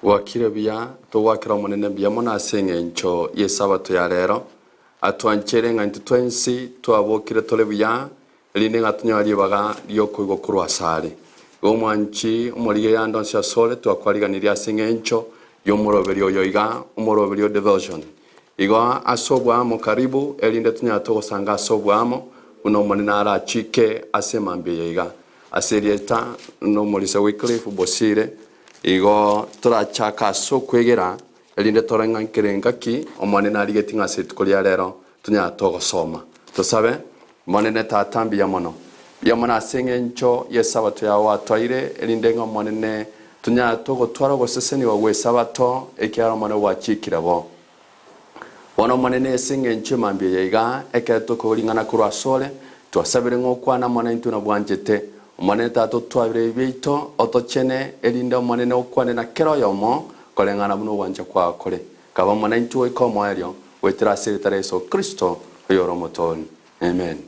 Gwakire buya, togwakera Omonene mbuya mono ase engencho y'Esabato ya rero. Atwancheire ng'a intwe twensi twabokire tore buya, erinde ng'a tonyore ribaga ri'okoigwa korwa asare. Igo omwanchi omorigereria ande onsi asore twakwariganirie ase engencho y'omoroberio oyo iga, omoroberio o devotion. Igo ase oboamo karibu, erinde tonyare togosanga ase oboamo, buna Omonene arachike ase emambia eye iga. Ase erieta nomorisia Wycliffe Bosire, igo torachake ase okwegera, erinde torore ng'a nkere engaki Omonene arigetie ng'a ase rituko ria rero tonyare togosoma. Tosabe, Omonene Tata mbuya mono. Mbuya mono ase eng'encho y'Esabato yao gwatoire, erinde ng'a Omonene tonyare togotwara ogosesenigwa gw'Esabato, ekiagera Omonene gwachikire bo. Bono Omonene, ase engencho emambia eye iga, ekero tokoigwa ring'ana korwa asore, twasabire ng'a okwane amo naintwe na bwanchete. Omonene Tata otwabere ebibe biaito, otochene, erinde Omonene okwane na kera oyomo koreng'ana buna ogwancha kwao kore. Kaba amo naintwe goika omoerio, goetera ase erieta ria Yeso Kristo, oyore Omotoori. Amen.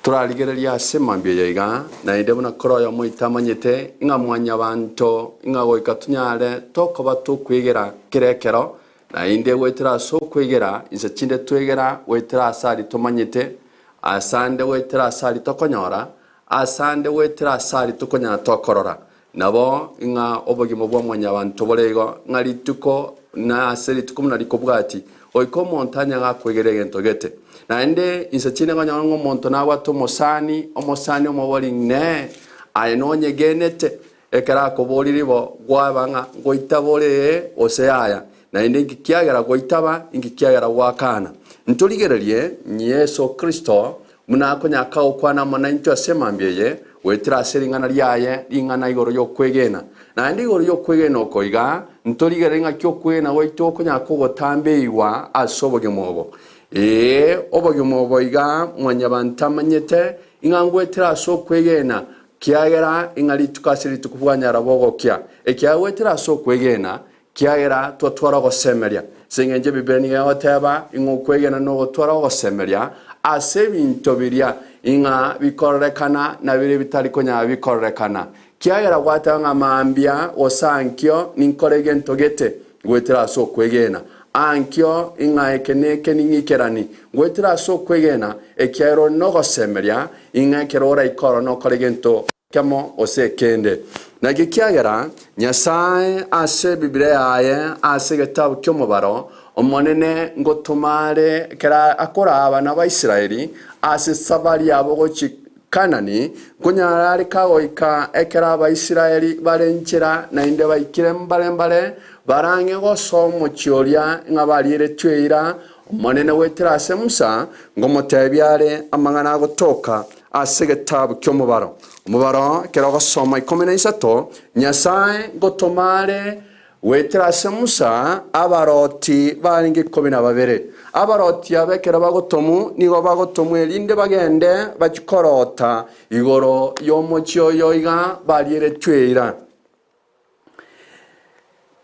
Torarigererie ase mambia eye iga, naende buna kera oyomo oito amanyete, ng'a mwanyabanto, ng'a goika tonyare tokoba tokwegera kera ekero, naende goetera ase okwegera, inse chinde twegera goetera ase aria tomanyete, asande goetera ase aria tokonyora, asande goetera ase aria tokonyara tokorora. Nabo ng'a obogima bwa mwanyabanto bore igo, ng'a rituko na ase rituko buna rikobwati, goika omonto anyare akwegere egento gete. Naende inse chinde nkonyora ng'a omonto nabwate omosani, omosani omobori Inee, aye nonyegenete? Ekero akoborire igo, gwaba ng'a ngoitaba ore ee gose yaya, naende inki kiagera goitaba, inki kiagera gwakana. Ntorigererie Yeso Kristo Buna akonyaka gokwana amo naintwe ase emambia eye, goetera ase ring'ana riaye, ring'ana igoro y'okwegena. Naende igoro y'okwegena oko iga, ntorigerere ng'aki okwegena gwaito okonyaka kogotambeigwa ase obogima obo. Ee, obogima obo iga mwanyabanto amanyete, ing'a ngoetera ase okwegena, kiagera ing'a rituko ase rituko bwanyara bogokia, ekiagera goetera ase okwegena, Kiagera twatwara ogosemeria. Ase engencho Ebibilia nigo egoteba ing'a okwegena nogotwara ogosemeria ase ebinto biria ing'a bikororekana na biria bitari konyara bikororekana. Kiagera gwateba ng'a mambia gose ankio ninkore egento gete, ngoetera ase okwegena. Ankio ing'a eke neke ning'ikerani, ngoetera ase okwegena, ekiagera ore nogosemeria ing'a ekero oraike ororo nokore egento Ekemo gose ekende. Naki ekiagera Nyasae ase Ebibilia yaye ase egetabu ki'omobaro, Omonene ngotoma are ekero akoraa abana ba Israeli ase esabari yabo gochia Kanani, nkonyara are kagoika ekero Abaisraeli bare nchera naende baikire mbare mbare barang'e gosoa omochie oria ng'a barieretwe eira, Omonene goetera ase Musa ngomotebia are amang'ana agotoka Ase egetabu ki'omobaro, omobaro ekero ogosoma 13, Nyasae ngotoma are goetera ase Musa abaroti barenge 12. Abaroti aba ekero bagotomwa nigo bagotomwa erinde bagende bachie korota igoro y'omochie oyo iga barieretwe eira.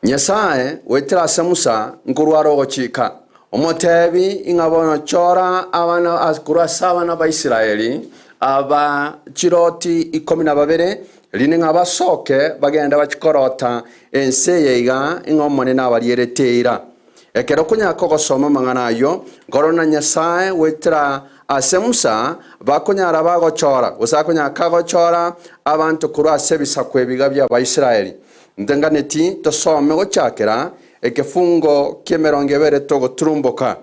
Nyasae goetera ase Musa nkorwa are ogochika, omotebi ing'a bono chora abana korwa ase abana ba Israeli aba chiroti 12, erinde ng'a basoke bagende bachie korota ense eye iga ing'a Omonene abarierete eira. Ekero konyaka ogosoma amang'ana ayio, nkorora na Nyasae goetera ase Musa bakonyara bagochora, gose akonyaka gochora abanto korwa ase ebisaku ebiga bi'Abaisraeli. Ntenganeti tosome gochakera ekefungo ki'emerongo ebere togoturumboka.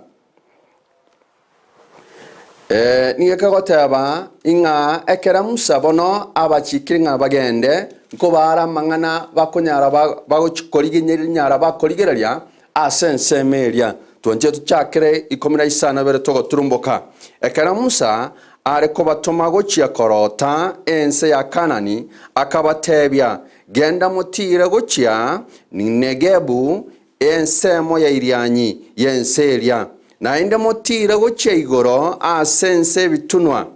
Ee, nigo kegoteba ing'a ekero Musa bono abachikire ng'a bagende, nkobaare amang'ana bakonyara bagochia korigenyara bakorigereria ase ensemo eria. Twanchire tochakere 15 togoturumboka. Ekero Musa are kobatoma gochia korota ense ya Kanani, akabatebia, Genda motiire gochia Negebu, ensemo ya Irianyi y'ense eria, naende motiire gochia igoro ase ense ebitunwa.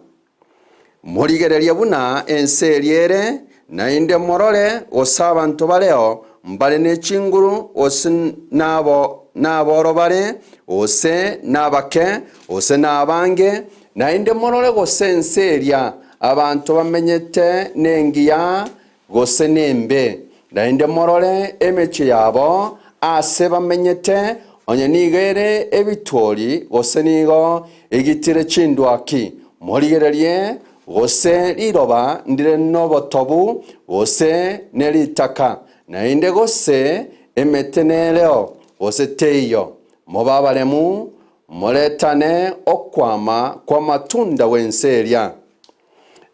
Morigererie buna ense eria ere, naende morore gose abanto bareo mbare ne chinguru, gose naboro bare, gose nabake, gose nabange, naende morore gose ense eria abanto bamenyete nengiya, gose nembe. Naende morore emechie yabo aase bamenyete, onye nigo ere ebitwori, gose nigo egitire chindwaki. Morigererie gose riroba ndire nobotobu, gose neritaka, naende gose emete nereo, gose teiyo. Mobe abaremu, moretane okwama kw'amatunda gw'ense eria.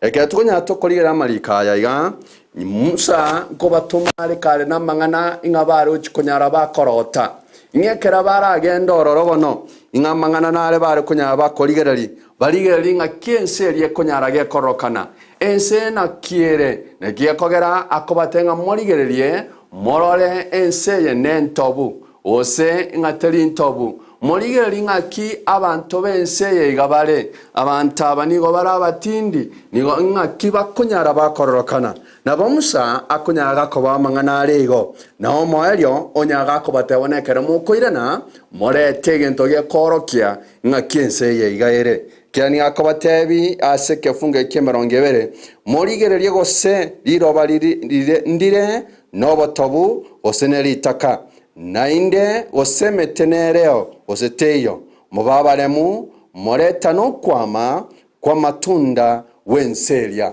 Ekero tokonyara tokorigereria amariko aya iga, Musa nkobatoma are kare namang'ana ing'a barochi konyara bakorota, ing'a ekero baragende ororo bono, ing'a amang'ana nare bare konyara bakorigereria, barigererie ng'a ki ense eria ekonyara gekororokana. Ense naki ere? Naki gekogera akobatebia ng'a morigererie, morore ense eye nentobu, Gose ng'a teri ntobu. Morigererie ng'aki abanto b'ense eye iga bare. Abanto aba nigo bare abatindi, nigo ng'aki bakonyara bakororokana. Nabo Musa akonyara gakoba amang'ana are igo, na omoerio onyara gakobatebia nekero mokoirana, morete egento gekoorokia ng'aki ense eye iga ere. Ekiagera nigo akobatebi ase ekefungo eke emerongo ebere, Morigererie gose riroba rire ndire nobotobu, gose neritaka, naende gose emete nereo, gose teiyo, mobe abaremu, moretane okwama kw'amatunda gw'ense eria.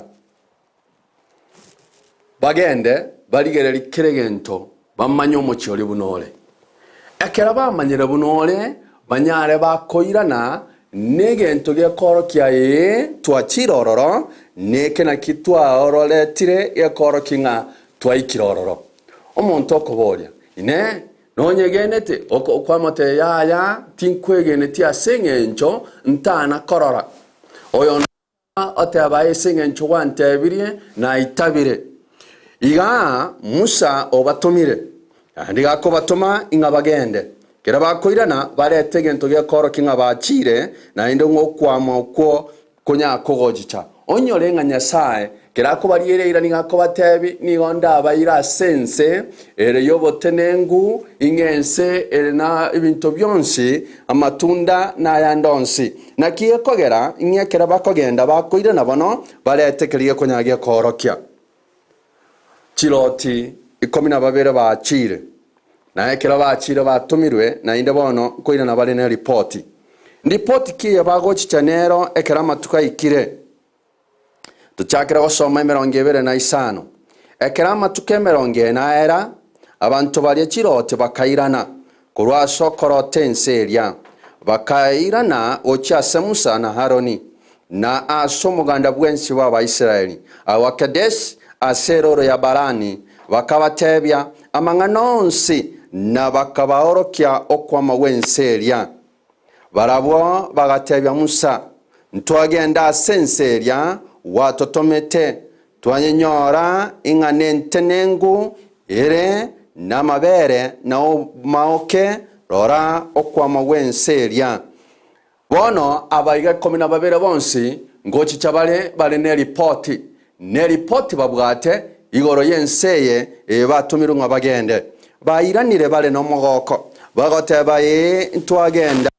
Bagende barigererie kera egento, bamanye omochie oria buna ore. Ekero bamanyire buna ore, banyare bakoirana negento gekoorokia ee, twachire ororo, neke naki twaororetire gekoorokia ng'a twaikire ororo. Omonto okoboria, Inee, nonyegenete? Okwamotebia, Yaya, tinkwegeneti ase engencho ntana korora. Oyo oteba, Ase engencho gwantebirie, naitabire. Igaa Musa obatomire, naende iga akobatoma ing'a bagende. Ekero bakoirana, barete egento gekoorokia ng'a bachiire, naende ng'a okwama okwo konya kogochicha. Onyore ng'a Nyasae, ekero akobariera eira nigo akobatebi, Nigo ndabaire ase ense ere y'obotenenku, ing'e ense ere na ebinto bionsi, amatunda na ayande onsi. Naki gekogera ng'a ekero bakogenda bakoirana bono, barete keria gekonyara gekoorokia. Chiloti ikomi na babere bachiire, na ekero bachiire batomirwe, naende bono nkoirana bare ne ripoti. Ndipoti ki eye bagochicha nero ekero amatuko aikire? Tochakere gosoma emerongo ebere na isano. Ekero amatuko emerongo ene aera, abanto baria chiroti bakairana korwa ase okorota ense eria, bakairana gochia ase Musa na Haroni, na ase omoganda bwensi bw'Abaisraeli, agwo Kedesi ase erooro ya Barani, bakabatebia amang'ana onsi na bakabaorokia okwama gw'ense eria. Barabwo bagatebia Musa, Ntwagenda ase ense eria gwatotomete, twayenyora ing'a nentenenku ere namabere na amaoke, rora okwama gw'ense eria. Bono abaiga ikomi na babere bonsi ngochicha bare bare neripoti, neripoti babwate igoro y'ense eye eye batomirwe ng'a bagende. Bairanire bare nomogoko, bagoteba, Ee, ntwagenda.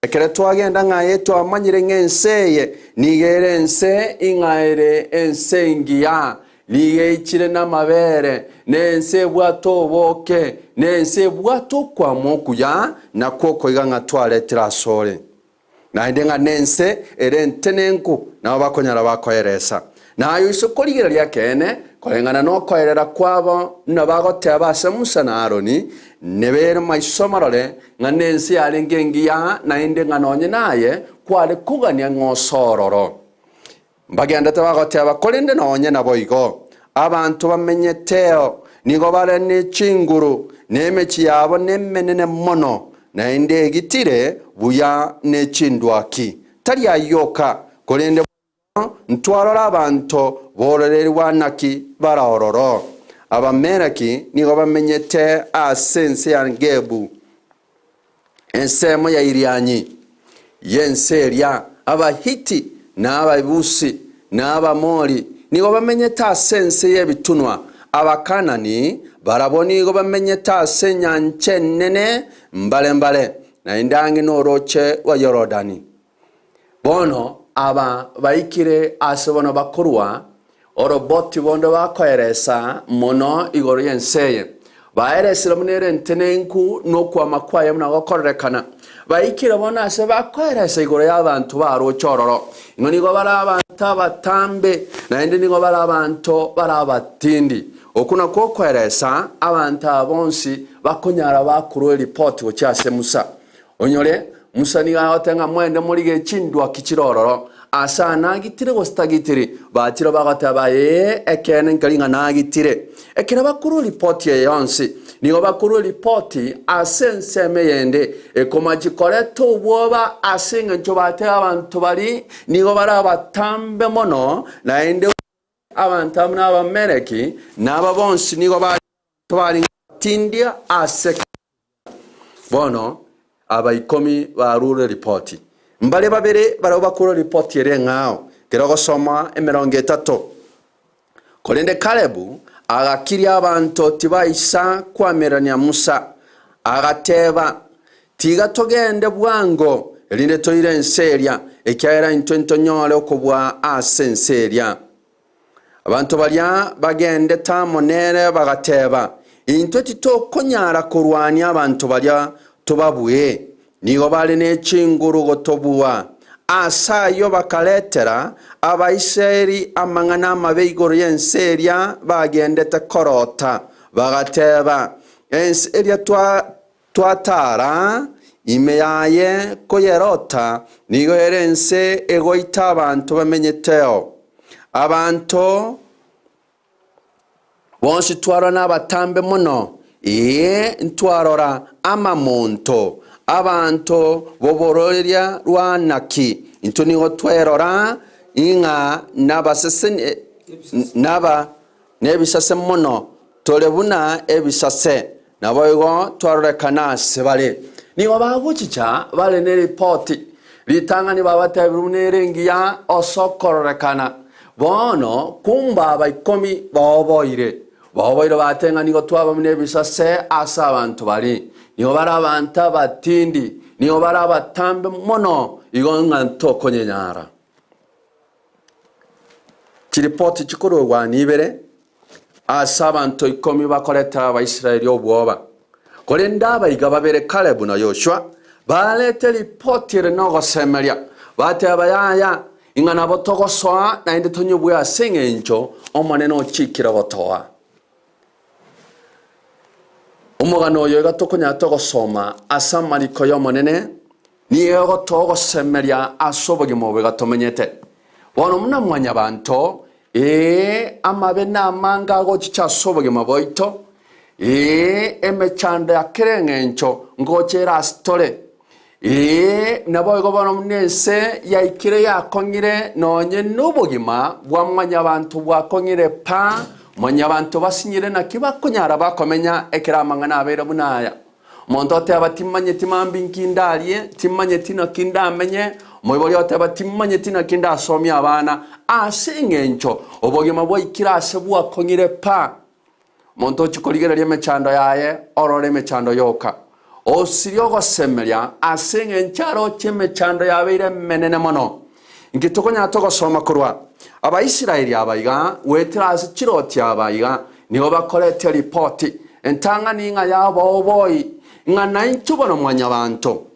Ekero twagenda ng'a ee twamanyire ng'a ense eye nigo ere ense ing'a ere ense engiya, nigo eichire namabere, na ense ebwate oboke, na ense ebwate okwama okuya, nakwo okoiga ng'a twaretire asore. Naende ng'a nense ere entenenku, nabo bakonyara bakoeresa. Na aye oise korigereria ekeene, koreng'ana nokoerera kwabo buna bagoteba ase Musa na Aroni, nebe ere maiso marore ng'a nense yarenge engiya, naende ng'a nonye naye kware kogania ng'a ose ororo. Mbagendete bagoteba, Korende nonye naboigo, abanto bamenyeteo nigo bare ne chinguru, na emechie yabo nemenene mono, naende egitire buya ne chindwaki. Tari ayio oka, korende boigo ntwarora abanto b'ororeria Anaki bare ororo. Abameleki nigo bamenyete ase ense ya Negebu. Ensemo ya Irianyi y'ense eria, Abahiti, na Abayebusi, na Abaamori nigo bamenyete ase ense y'ebitunwa. Abakanani barabwo nigo bamenyete ase enyancha enene mbare mbare, naende ang'e norooche rwa Yorodani. Bono aba baikire ase bono bakorua. Oroboti bonde bakoeresa mono igoro y'ense eye. Baeresire buna ere entenenku na okwama kwaye buna gokororekana. Baikire bono ase bakoeresa igoro y'abanto baroche ororo, ng'a nigo bare abanto abatambe, naende nigo bare abanto bare abatindi. Okwo nakwo okoeresa abanto aba bonsi bakonyara bakorwa eripoti gochia ase Musa. Onyore, Musa nigo agoteba ng'a mwende morigie chindwaki chire ororo, aase aa nagitire gose tagitiri. Bachire bagoteba, Ee, ekeene nkeri ng'a nagitire. Ekero bakorwa ripoti eye yonsi, nigo bakorwa ripoti ase ensemo eyende ekomachi koreta obwoba ase engencho bateba abanto baria nigo bare abatambe mono, naende abanto amo n'Abameleki, na aba bonsi nigo barenge abatindia ase Bono aba ikomi barure ripoti. Mbare babere barabwo bakure ripoti ere eng'ao, kera ogosoma 30. Korende Kalebu agakiria abanto tibaisa koamererania Musa, agateba, Tiga togende bwango, erinde toire ense eria, ekiagera intwe ntonyore okobua ase ense eria. Abanto baria bagendete amo nere bagateba, Intwe titokonyara korwania abanto baria tobabue, nigo bare ne chinguru gotobua. Ase ayio bakaretera Abaisraeli amang'ana amabe igoro y'ense eria bagendete korota, bagateba, Ense eria twatara ime yaye koyerota, nigo ere ense egoita abanto bamenyeteo. Abanto bonsi twarora nabatambe mono, ee, ntwarora amamonto, abanto b'obororeria rwa Anaki. Intwe nigo twerora ng'a nabaseseni, naba nebisase mono, tore buna ebisase, naboigo twarorekana ase bare. Nigo bagochicha bare neripoti, ritang'ani babatebirie buna ere engiya ase okororekana. Bono kumbe aba ikomi baoboire, baoboire bateba ng'a nigo twaba buna ebisase ase abanto baria. Nigo bare abanto abatindi, nigo bare abatambe mono, igo ng'a ntokonyenyara. Chiripoti chikorwegwa nibere ase abanto ikomi bakoretera Abaisraeli obwoba. Korende abaiga babere Kalebu na Yoshua barete ripoti ere nogosemeria, bateba, Yaya, ing'a nabo togosoa naende tonyobue ase engencho Omonene ochikire gotoa. Omogano oyo iga tokonyara togosoma ase amariko y'Omonene, nigo egotoa ogosemeria ase obogima obo iga tomenyete. Bono buna mwanyabanto, ee, amabe namange agochicha ase obogima bwaito, ee, emechando ya kera eng'encho ngocha ere ase tore. Ee, naboigo bono buna ense yaikire yakong'ire, nonye nobogima bwa mwanyabanto bwakong'ire pa, mwanyabanto basinyire naki bakonyara bakomenya ekero amang'ana abeire buna aya. Omonto oteba, Timanyeti mambia inki ndarie, timanyeti naki ndamenye, omoibori oteba, Timanyeti naki ndasomie abana, ase engencho obogima bwaikire ase bwakong'ire pa. Omonto ochia korigereria emechando yaye, orore emechando yoka. Osirie ogosemeria ase engencho aroche emechando yabeire emenene mono. Inki tokonyara togosoma korwa Abaisraeli aba iga goetera ase chiroti aba iga nigo bakorete ripoti entang'ani ng'a yabaoboi ng'a naintwe bono mwanyabanto.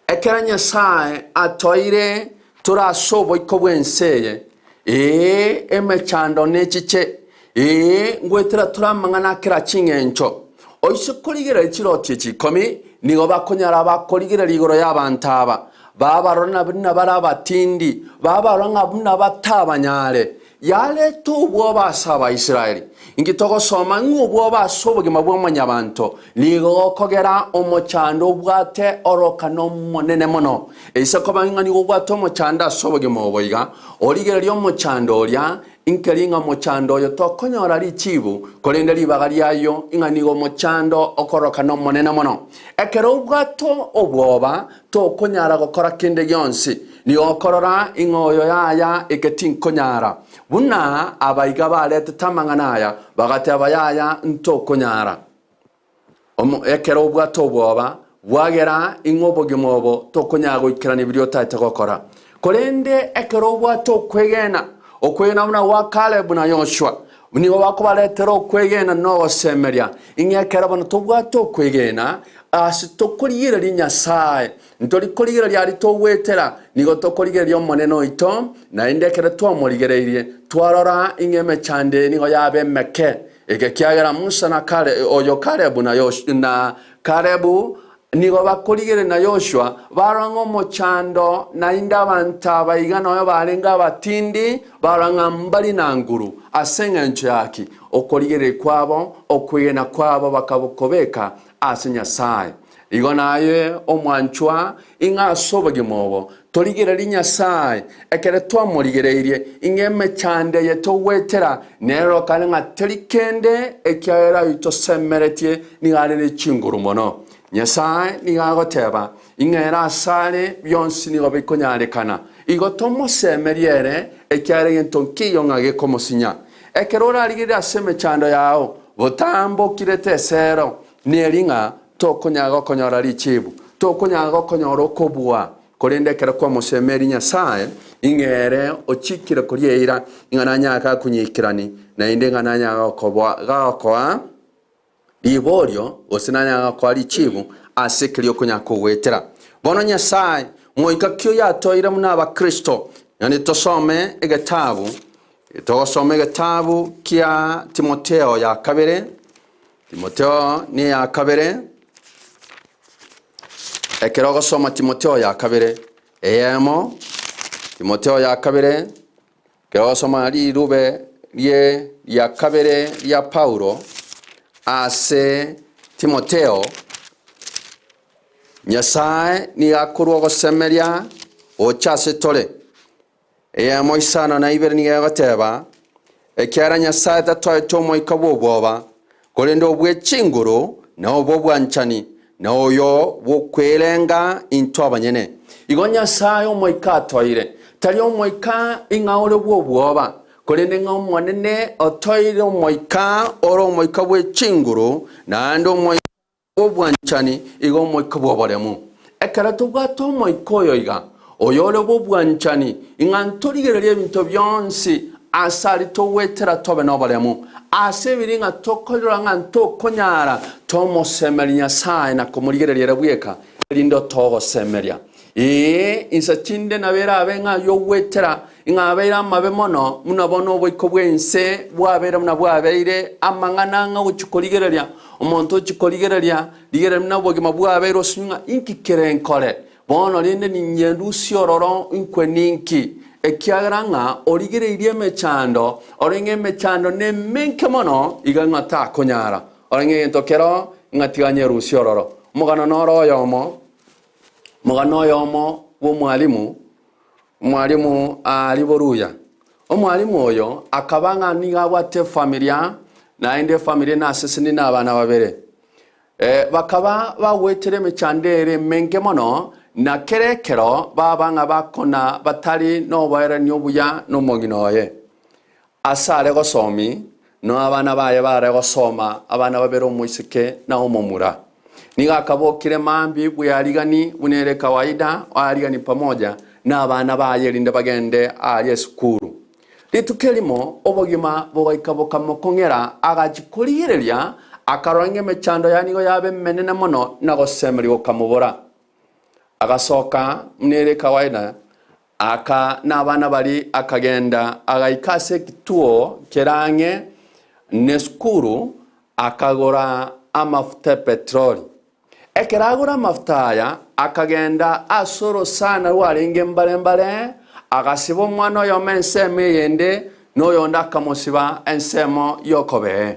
Ekero Nyasae atoire tore ase oboiko bw'ense eye, ee, emechando nechiche, ee, ngoetera tore amang'ana a kera ching'encho. Oise korigereria chiroti echi ikomi, nigo bakonyara bakorigereria igoro y'abanto aba, babarora na buna bare abatindi, babarora ng'a buna batabanyare. Yareta obwoba ase Abaisraeli. Inki togosoma ng'a obwoba ase obogima bwa mwanyabanto nigo gokogera omochando obwate orokana omonene mono? Eise koba ng'a nigo obwate omochando ase obogima obo iga, origererie omochando oria, inkeri ng'a omochando oyo tokonyora richibu, korende ribaga riayio ng'a nigo omochando okorokana omonene mono. Ekero obwate obwoba, Tokonyara gokora kende gionsi. Nigo okorora ing'a oyo yaya eke tinkonyara. Buna abaiga baretete amang'ana aya, bagateba yaya ntokonyara. Omo, ekero obwate obwoba, bwagera ing'a obogima obo tokonyara goikerania biria otaete gokora. Korende ekero obwate okwegena, Okwegena buna gwa Kalebu na Yoshua nigo bakobaretera okwegena na ogosemeria, ing'a ekero bono tobwate okwegena ase tokorigereria Nyasae, ntori korigereria aria togwetera, nigo tokorigereria Omonene oito, naende ekero twamorigereirie, twarora ing'a emechando eye nigo yaba emeke. Eke ekiagera Musa na Kale, oyo Kalebu na Yosh, na Kalebu Nigo bakorigereria na Yoshua, barora ng'a omochando, naende abanto aba iga noyo barenge abatindi, barora ng'a mbari na nguru. Ase engencho yaki? Okorigereria kwabo, okwegena kwabo bakabokobeka ase Nyasae. Igo naye omwanchwa, ing'a ase obogima obo torigererie Nyasae, ekero twamorigereirie, ing'a emechando eye togoetera nerorokane ng'a teri kende, ekiagera ayio tosemeretie nigo are ne chinguru mono. Nyasae nigo agoteba, ing'a ere asare bionsi nigo bikonyarekana. Igo tomosemerie ere, ekiagera egento nkeiyo ng'a gekomosinya. Ekero orarigererie ase emechando yao, botambokirete esero, neri ng'a tokonyara gokonyora richibu, tokonyara gokonyora okobua, korende ekero kwamosemeria Nyasae, ing'a ere ochikire koria eira, ing'a nanyare gakonyikerani, naende ing'a nanyare gokoboa gagokoa riborio, gose nanyare gokoa richibu ase keria okonyara kogoetera. Bono Nyasae, moika ki oyo atoeire buna abakristo? Naende tosome egetabu, togosoma egetabu kia Timotheo ya kabere, Timotheo neya kabere, ekero ogosoma Timotheo ya kabere, eyemo, Timotheo ya kabere, ekero ogosoma rirube rie ria kabere ria Paulo ase Timotheo, Nyasae nigo akorwa ogosemeria gocha ase tore. Eyemo isano na ibere nigo egoteba, Ekiagera Nyasae tatoete omoika bw'obwoba, korende obwe chinguru, na obw'obwanchani, na oyo bw'okwerenga intwe abanyene. Igo Nyasae omoika atoire, tari omoika ing'a ore bw'obwoba, korende ng'a Omonene otoire omoika ore omoika bwe chinguru, naende omoika bw'obwanchani, igo omoika bw'oboremu. Ekero tobwate omoika oyo iga, oyore bw'obwanchani, ing'a ntorigererie ebinto bionsi ase aria togwetera tobe noboremu, ase ebiri ng'a tokorora ng'a ntokonyara, tomosemerie Nyasae na komorigereria ere bweka, erinde otogosemeria. Ee, inse chinde nabo erabe ng'a ay'ogwetera, ng'a abeire amabe mono, buna bono oboiko bw'ense bwabeire buna bwabeire, amang'ana ang'e ogochia korigereria, omonto ochia korigereria, rigereria buna obogima bwabeire osinyu ng'a inki kere nkore? Bono rende ninyerusie ororo inkwe ninki? Ekiagera ng'a origereirie emechando, orenge emechando nemenke mono, iga ng'a takonyara. Orenge egento kero ng'a tiga nyerusie ororo. Omogano noro oyomo. Omogano oyomo bw'omwalimu, omwalimu aria Boruya. Omwalimu oyo akaba ng'a nigo abwate efamilia, naende efamilia nasesenirie na abana babere. Bakaba bagwetera emechando ere emenge mono, na kera ekero baba ng'a bakona batari noboerani obuya nomong'ina oye. Ase are gosomi, noe abana baye baare gosoma, abana babere omoiseke na omomura. Nigo akabokire mambia bw'earigani buna ere kawaida, oarigani pamoja nabana baye erinde bagende aaria esukuru. Rituko erimo obogima bogaika bokamokong'era, agachia korigereria, akarora ng'a emechando yaye nigo yaba emenene mono na gosemeria gokamobora. Agasoka buna ere kawaida, Aka nabana baria akagenda agaika ase ekituo kere ang'e nesukuru, akagora amafuta e petroli. Ekero agora amafuta aya, akagenda ase orosana rwarenge mbare mbare, agasiba omwana oyomo ensemo eyende, na oyonde akamosiba ensemo y'okobee.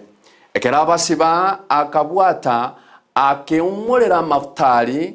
Ekero abasiba, akabwata, akeumorera amafuta aria,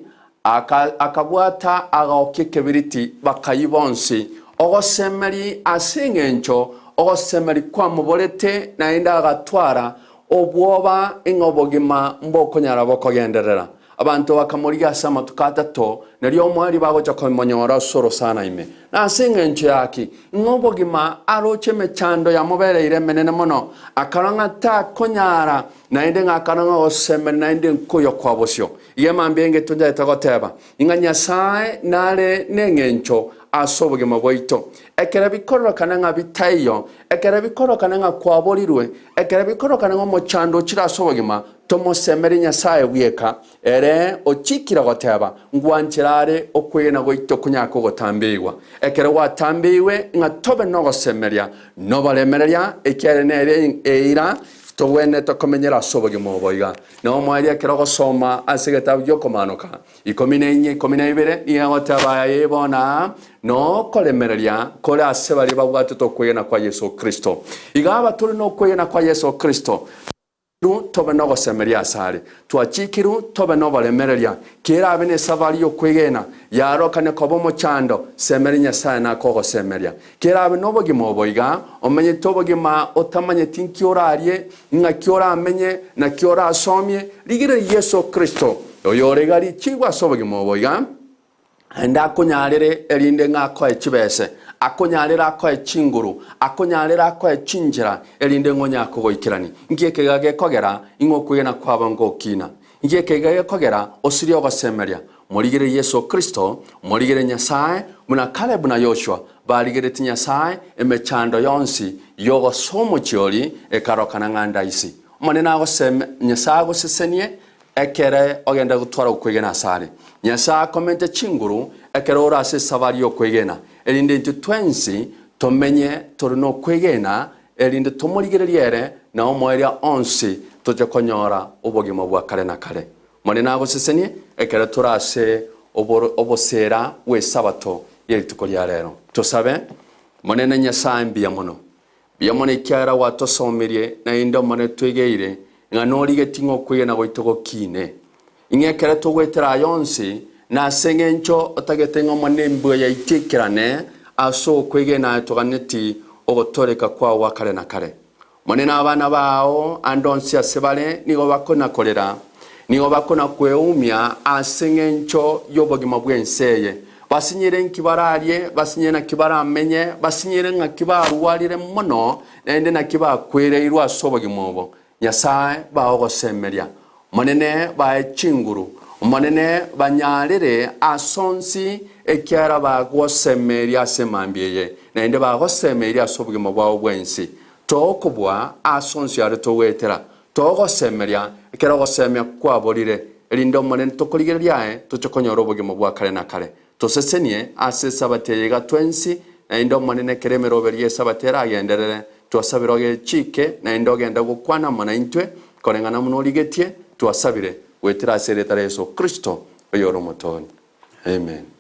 Aka akabwata agaokia ekebiriti, bakayia bonsi. Ogosemeria ase engencho ogosemeria kwamoborete, naende agatwara obwoba ng'a obogima mbokonyara bokogenderera. Abanto bakamorigia ase amatuko atato, nario omoerio bagocha komonyora ase orosana ime. Na ase engencho yaki, ng'a obogima aroche emechando yamobereire emenene mono, akarora ng'a takonyara, naende ng'a akarora ng'a ogosemeria naende nkoyia kwa bosio. Iga mambia engecho nchaete goteba, ing'a Nyasae nare neng'encho ase obogima bwaito. Ekero bikororokana ng'a bitaiyo, ekero bikororokana ng'a kwaborirwe, ekero bikororokana ng'a omochando ochire ase obogima, tomosemerie Nyasae bweka, ere ochikire goteba, Ngwanchera are okwegena gwaito konyare kogotambeigwa. Ekero gwatambeirwe ng'a tobe nogosemeria noboremereria, ekiagera nere eira togwenerete komenyera ase obogima obo iga. Na omoerio ekero ogosoma ase egetabu gi'Okomaanoka 14, 12 nigo egoteba aya, Ee bono aa nokoremereria kore ase baria babwatete okwegena kwa Yeso Kristo. Iga aba tore nokwegena kwa Yeso Kristo, Twachikirwe tobe nogosemeria asare, twachikirwe tobe noboremereria. Kerabe nesafari y'okwegena, yarokane koba omochando, semeria Nyasae nakogosemeria. Kerabe nobogima obo iga, omenyete obogima otamanyeti nki orarie, ng'aki oramenye, naki orasomie, rigereria Yeso Kristo, oyore iga richigwe ase obogima obo iga, Naende akonyarere erinde ng'a akoe chibese, akonyarere akoe chinguru, akonyarere akoe chinchera, erinde ng'a onye akogoikerani. Inki ekeiga gekogera ing'a okwegena kwabo ngokina? Inki ekeiga gekogera osirie ogosemeria? Morigererie Yeso Kristo, morigererie Nyasae, buna Kalebu na Yoshua barigeretie Nyasae, emechando yonsi y'ogosoa omochie oria ekarokana ng'a ndaisi. Omonene agoseme, Nyasae agosesenie Ekere ogende gotwara okwegena asare, Nyasae akomente chinguru ekero ore ase esabari y'okwegena, erinde intwe twensi tomenye tore nokwegena, erinde tomorigererie ere na omoerio onsi toche konyora obogima bwa kare na kare. Omonene agosesenie ekero tore ase oboseera bw'Esabato ye rituko ria rero. Tosabe, Omonene Nyasae mbuya mono. Mbuya mono ekiagera gwatosomirie, naende Omonene twegeire ng'a norigetie ng'a okwegena gwaito gokiine. Ing'a ekero togoetera aya onsi, na ase engencho otagete ng'a Omonene embua yaito ekerane ase okwegena aye toganeti ogotooreka kwao gwa kare na kare. Omonene abana bao ande onsi ase bare nigo bakona-korera, nigo bakona-kweumia ase engencho y'obogima bw'ense eye. Basinyire nki bararie, basinyire naki baramenye, basinyire ng'aki barwarire mono, naende naki bakwereirwe ase obogima obo. Nyasae bae ogosemeria, Omonene bae chinguru, Omonene banyarere ase onsi, ekiagera bagosemeria ase emambia eye, naende bagosemeria ase obogima bwabo bwensi. Tokobua ase onsi are togoetera, togosemeria ekero ogosemia kwaborire, erinde Omonene tokorigereria aye toche konyora obogima bwa kare na kare. Tosesenie ase Esabato eye iga twensi, naende Omonene ekero emeroberi y'Esabato eragenderere, twasabire ogechike, naende ogende gokwana amo naintwe, koreng'ana buna origetie, twasabire, goetera ase erieta ria Yeso Kristo, oyore Omotoori. Amen.